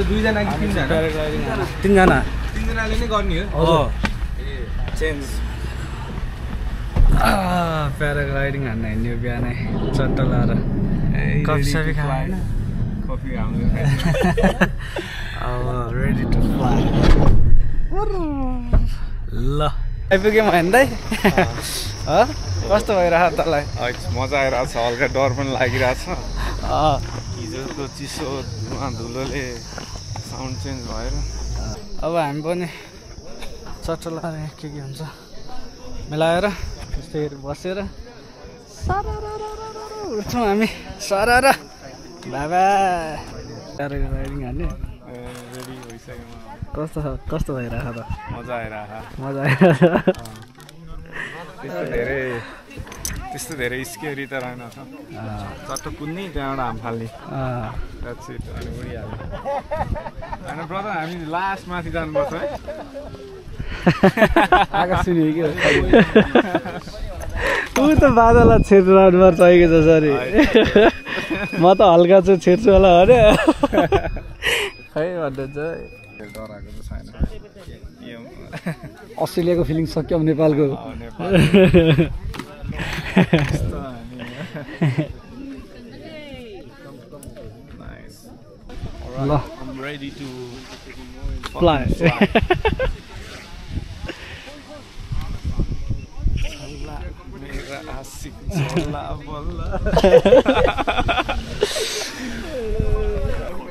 दुईजना कि तीनजना तीनजनाले नै गर्ने हो चेन्ज प्याराग्लाइडिङ हान्न हिँड्यो बिहानै चट्टा लाएर कफी सफी खाएन कफी हाम्रो अब रेडी टु फ्लाइ ल आइपुग्यौँ होइन दाइ कस्तो भइरहेको तँलाई मजा आइरहेको छ हल्का डर पनि लागिरहेछ हिजोको चिसो धुलोले साउन्ड चेन्ज भएर अब हामी पनि चट्टा लाएर के हुन्छ मिलाएर त्यस्तै बसेर उठ्छौँ हामी सरर बाबा प्याराग्लाइडिङ हान्ने रेडी भइसक्यो कस्तो भइरहेको त मजा आइरहेको मजा आइरहेको त्यस्तो धेरै स्केरी त रहेन छ चट्ट कुद्ने त्यहाँबाट हाम फाल्ने द्याट्स इट अनि उडिहाल्ने होइन ब्रदर हामी लास्ट माथि जानुपर्छ है आकाश सुन्यो कि ऊ त बादललाई छेर्नु पर्छ अहिले जसरी म त हल्का चाहिँ छेर्छु होला अरे खै भन्नुहुन्छ डराएको त छैन अस्ट्रेलियाको फिलिङ सक्यौँ नेपालको ल I'm ready to fly.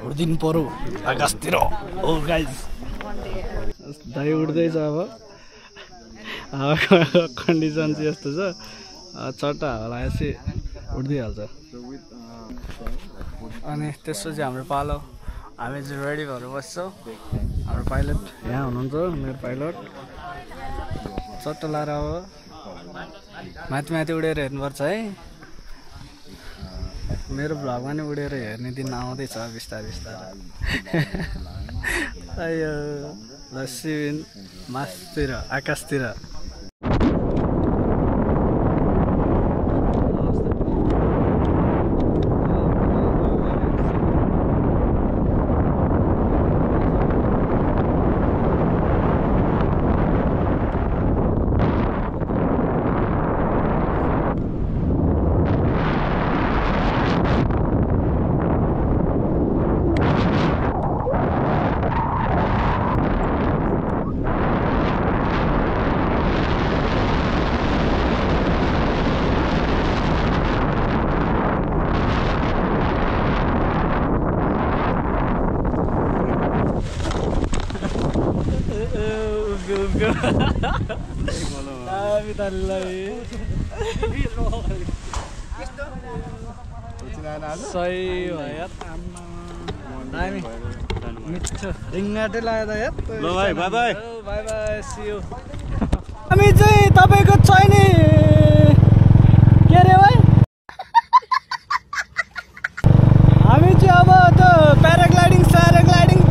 उड्दिनु पर्यो आकाशतिर ओ गाइज दाइ उड्दैछ अब कन्डिसन चाहिँ यस्तो छ चट्टा हलाएपछि उड्दिहाल्छ अनि त्यसपछि हाम्रो पालो हामी चाहिँ रेडी भएर बस्छौँ हाम्रो पाइलट यहाँ हुनुहुन्छ मेरो पाइलट चट्टा लाएर अब माथि माथि उडेर हेर्नुपर्छ है मेरो भ्लगमा नि उडेर हेर्ने दिन आउँदैछ बिस्तारै बिस्तारै अयो लस्सी मासतिर आकाशतिर सही भयो दामी मिठो रिङ्गाटै लाग्यो यार ल भाइ bye bye bye bye C you हामी चाहिँ तपाईको छैन के रे भाइ हामी चाहिँ अब त्यो प्याराग्लाइडिङ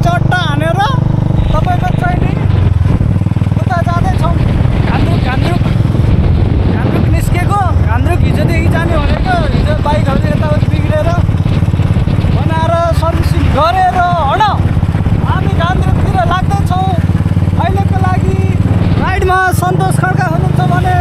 चट्टा हानेर तपाईको छैन उता जाँदैछौँ घान्द्रुक निस्केको घान्द्रुक हिजोदेखि जाने भनेको हिजो बाइकहरू यताउति बिग्रेर बनाएर सर्भिसिङ गरेर हड हामी घान्द्रुकतिर लाग्दैछौँ अहिलेको लागि राइडमा सन्तोष खड्का हुनुहुन्छ भने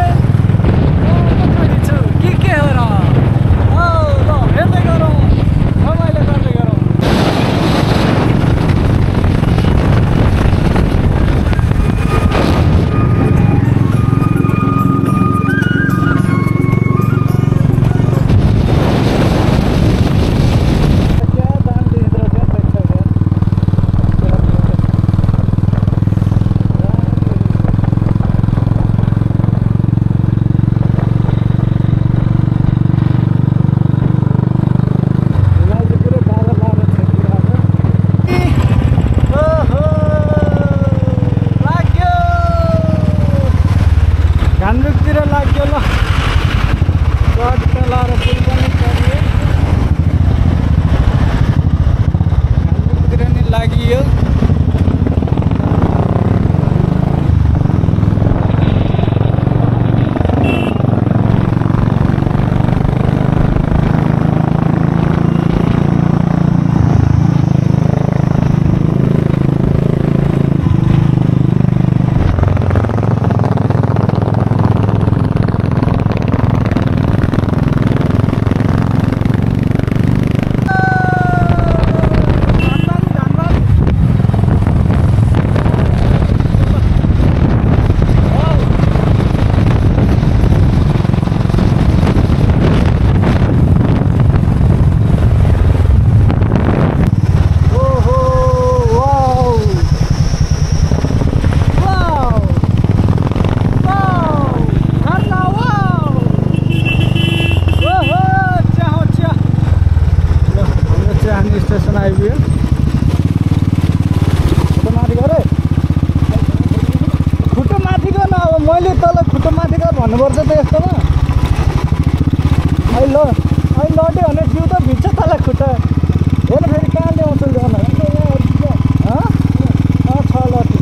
भन्नुपर्छ त यस्तोमा अहिले लट्यो भने जिउ त भिज्छ तल खुट्टा हेर फेरि कहाँ ल्याउँछ ल्याउन छ लट्यो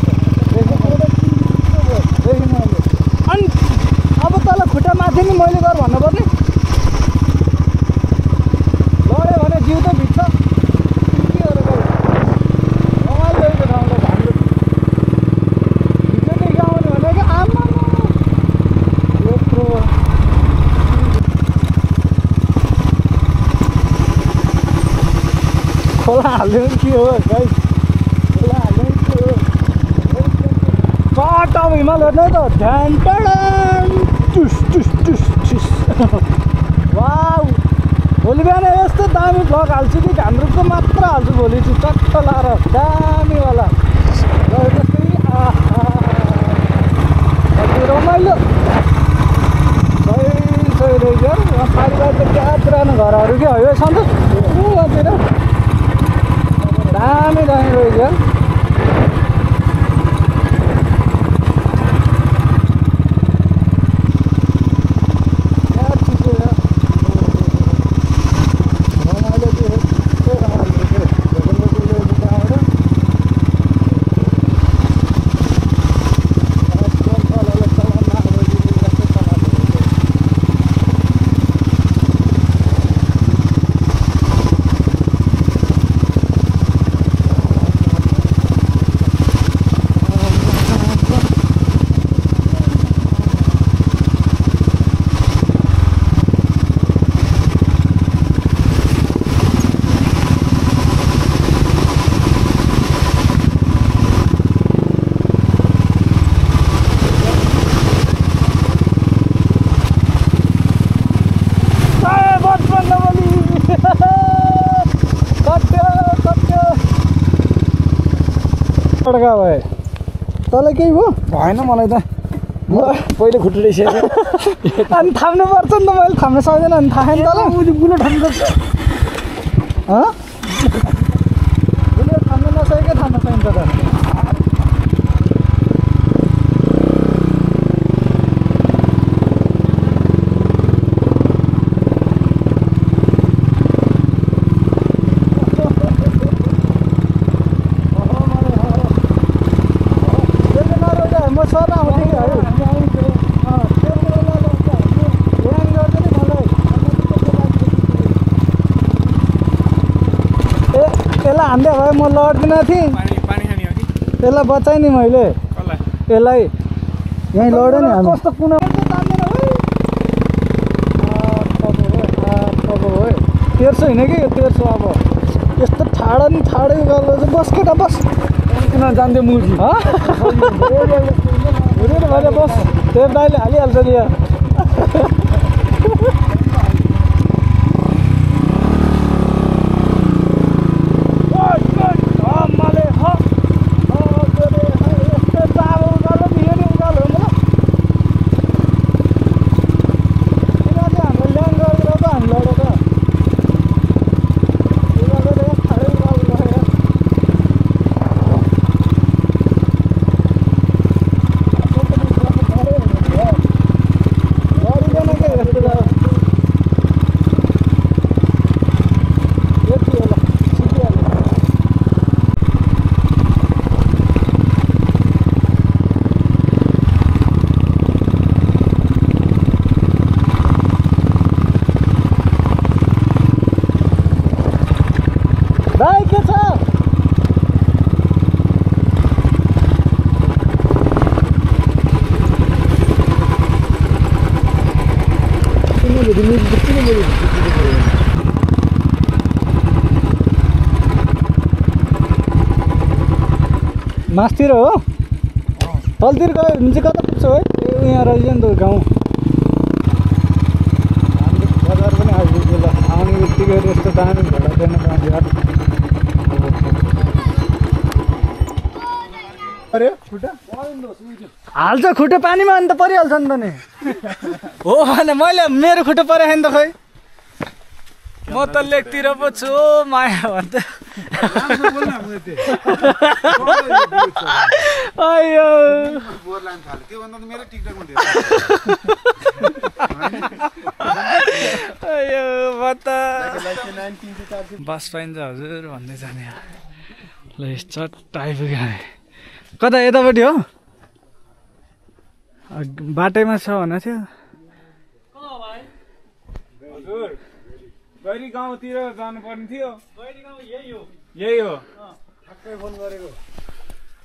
देखि मैले अनि अब तल खुट्टा माथि नि मैले गर भन्नुपर्ने लड्यो भने जिउ त भिज्छ के गरेको रमाइलो एउटा ठाउँलाई हाम्रो भिडियोदेखि आउने भनेको आमा यत्रो खोला हाल्यो के हो गाइस खोला हाल्यो के हो चट अब हिमाल हेर्नु त ध्यान टडन टुस टुस टुस टुस वाउ भोलि बिहान यस्तो दामी भ्लग हाल्छु कि घामरुको मात्र हाल्छु भोलि चाहिँ चट्ट लाएर दामीवाला र त्यस्तै रमाइलो सही रहेछ पारिवार त क्या पुरानो घरहरू के हो यो सन्तोष यहाँतिर दामी दामी रहेछ अड्का भए तँलाई केही भयो भएन मलाई त म पहिले खुट्टु रहेछ अनि थाम्नु पर्छ नि त मैले थाम्न सक्दैन अनि थाहा नि तँलाई उसले बुलो थाम्नु सक्छ बुलो थाम्न नसकेकै थाम्न सकिन्छ त हान्दै भयो म लड्दिनँ थिएँ यसलाई बचाएँ नि मैले यसलाई यहीँ लड्यो नि हामी कस्तो कुना तेर्सो होइन कि यो तेर्सो अब यस्तो ठाडो नि ठाडै गर्दा चाहिँ बस केटा बस किन जान्थ्यो मुर्गी हुँदैन भएर बस त्यो दाइले हालिहाल्छ नि यहाँ मासतिर हो तलतिर गयो भने चाहिँ कता पुग्छ है यहाँ रहेछ नि त गाउँ बजार पनि आइपुग्यो ल आउने बित्तिकै यस्तो दामी घोडा छैन हाल्छ खुट्टा पानीमा अनि त परिहाल्छ नि त नि हो भने मैले मेरो खुट्टा परेको नि त खै म त लेकतिर पो छु माया भन्छ अयो बस पाइन्छ हजुर भन्दै जाने ल चट्ट आइपुग्यो हामी कता यतापट्टि हो बाटैमा छ भनेको थियो हजुर गैरी गाउँतिर जानुपर्ने थियो यही हो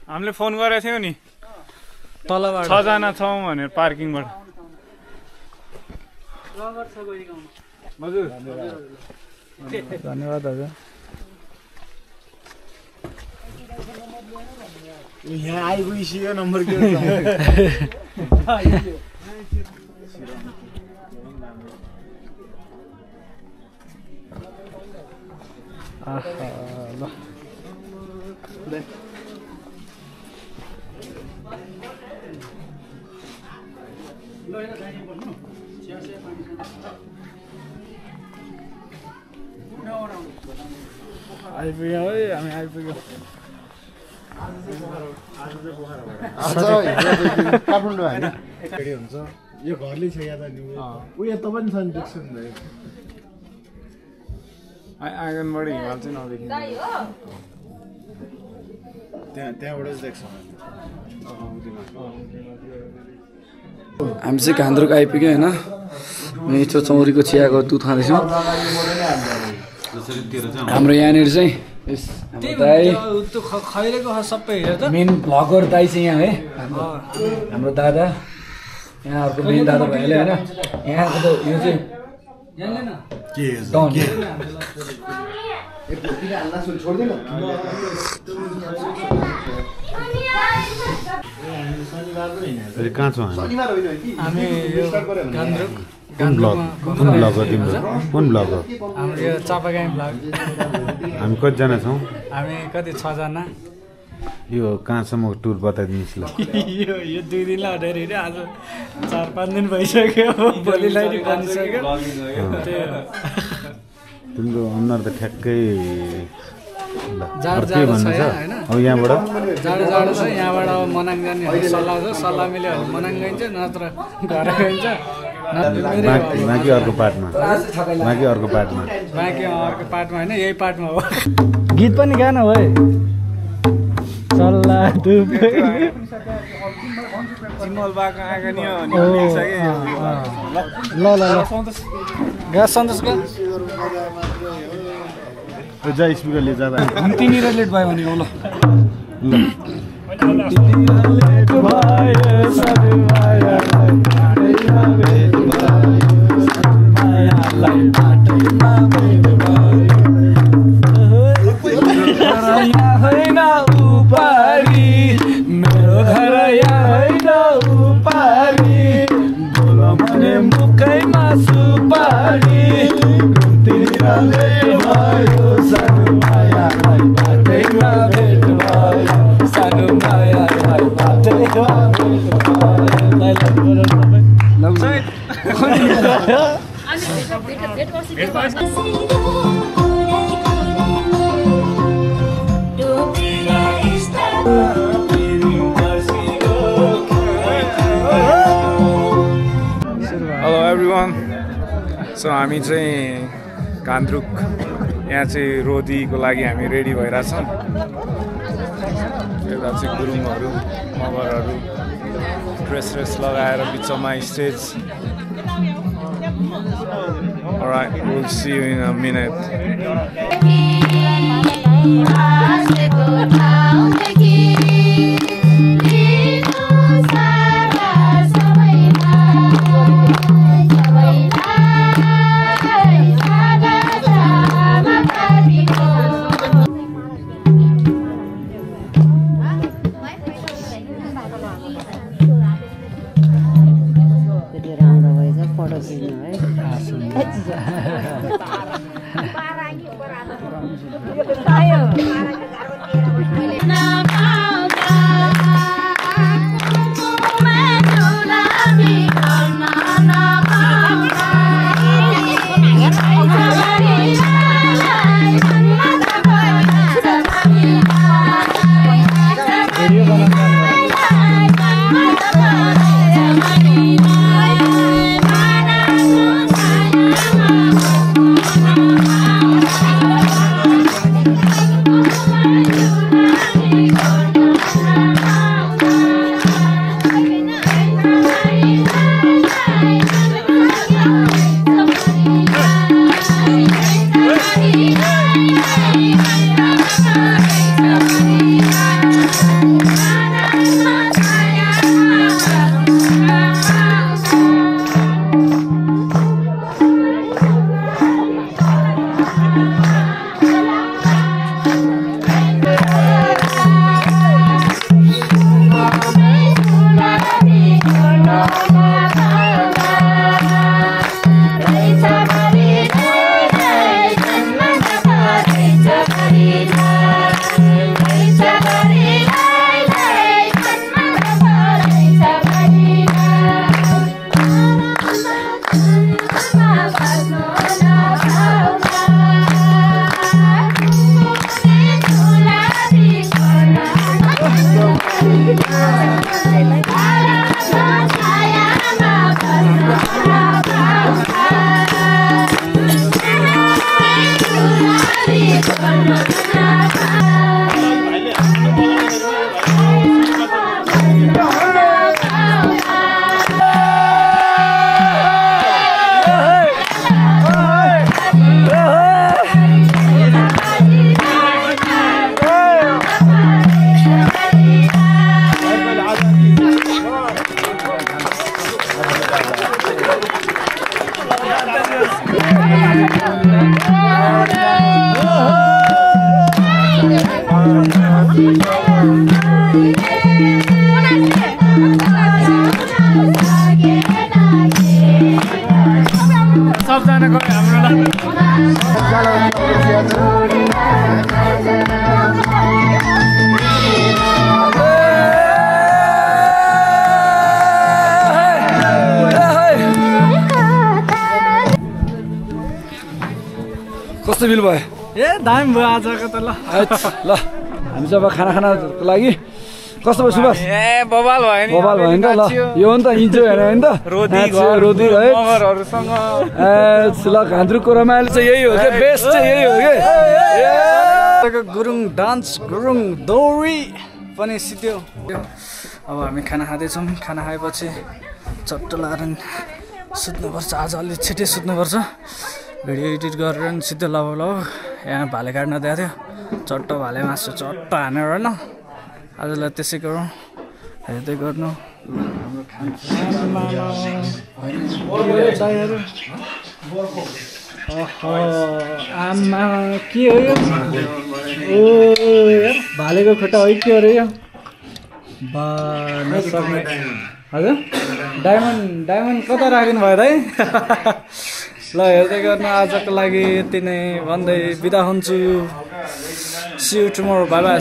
हामीले फोन गरेको थियौँ नि तलबाट 6 जना छौँ भनेर पार्किङबाट हजुर धन्यवाद हजुर यहाँ आइपुगिसक्यो नम्बर के ल आइपुग्यो है हामी आइपुग्यो काठमाडौँ होइन हुन्छ यो घरले छ यहाँ त उयो त पनि छ नि देख्छु नि आँगनबाट हिमाल चाहिँ नदेखिन्छ त्यहाँबाट देख्छ हामी चाहिँ घान्द्रुक आइपुग्यो होइन मिठो चौरीको चियाको दुध खाँदैछौँ हाम्रो यहाँनिर चाहिँ मेन भ्लगर दाइ चाहिँ यहाँ है हाम्रो दादा यहाँ अर्को मेन दादा भइहाल्यो होइन यहाँको त यो चाहिँ डन कहाँ छौँ हामी कुन ब्लग हो हाम्रो यो चापागाई ब्लग हामी कतिजना छौँ हामी कति 6 जना यो कहाँसम्म टुर बताइदिनुहोस् ल यो 2 दिन हटेर हिँड्यो आज 4-5 दिन भइसक्यो भोलिलाई नि बनिसक्यो तिम्रो अनुहार त ठ्याक्कै जाडो छ होइन अब यहाँबाट जाडो छ यहाँबाट अब मनाङ जाने सल्लाह छ सल्लाह मिल्यो भने मनाङ गइन्छ नत्र घर गइन्छ बाँकी अर्को पार्टमा होइन यही पार्टमा हो गीत पनि गान हो है सल्लाह चिमल बाको आँखा नि ल गा सन्तोष गा जा स्पिकरले जाँदा तिनीहरू लेट भयो भने हो ल होइन उपारी मेरो घर होइन उपारी बोलो भने मुखैमा सुपारी भयो सानो मायालाई बाटैमा भेट भयो सानो मायालाई बाटैमा हेलो एभ्रिवान सो हामी चाहिँ घान्द्रुक यहाँ चाहिँ रोदीको लागि हामी रेडी भइरहेछौँ यता चाहिँ गुरुङहरू मगरहरू ड्रेस लगाएर बिचमा stage Alright, we'll see you in a minute. सबजनाको हाम्रो कस्तो बिल भयो? ए दामी भयो आजको त ल ल हामी चाहिँ अब खानाको लागि कस्तो भयो सुभाष? ए बबाल भयो नि बबाल भयो नि त ल यो हो नि त इन्जोय हेर्नु होइन त रोदी है मगरहरुसँग ल घान्द्रुकको रमाइलो चाहिँ यही हो के बेस्ट चाहिँ यही हो के गुरुङ डान्स गुरुङ दौरी पनि सिक्यो। अब हामी खाना खाँदैछौँ। खाना खाएपछि चट्ट लाएर सुत्नुपर्छ। आज अलि छिटै सुत्नुपर्छ। भिडियो एडिट गरेर सिधै लग यहाँ भाले काट्न दिएको थियो। चट्ट भाले मासु चट्ट हानेर होइन आजलाई त्यसै गरौँ हेर्दै गर्नु। आमा के हो यो? ओ यार भालेको खुट्टा है के हो रे यो? हजुर डायमन्ड कता राख्नु भयो है? ल हेर्दै गर्नु। आजको लागि यति नै भन्दै बिदा हुन्छु। See you tomorrow. Bye by.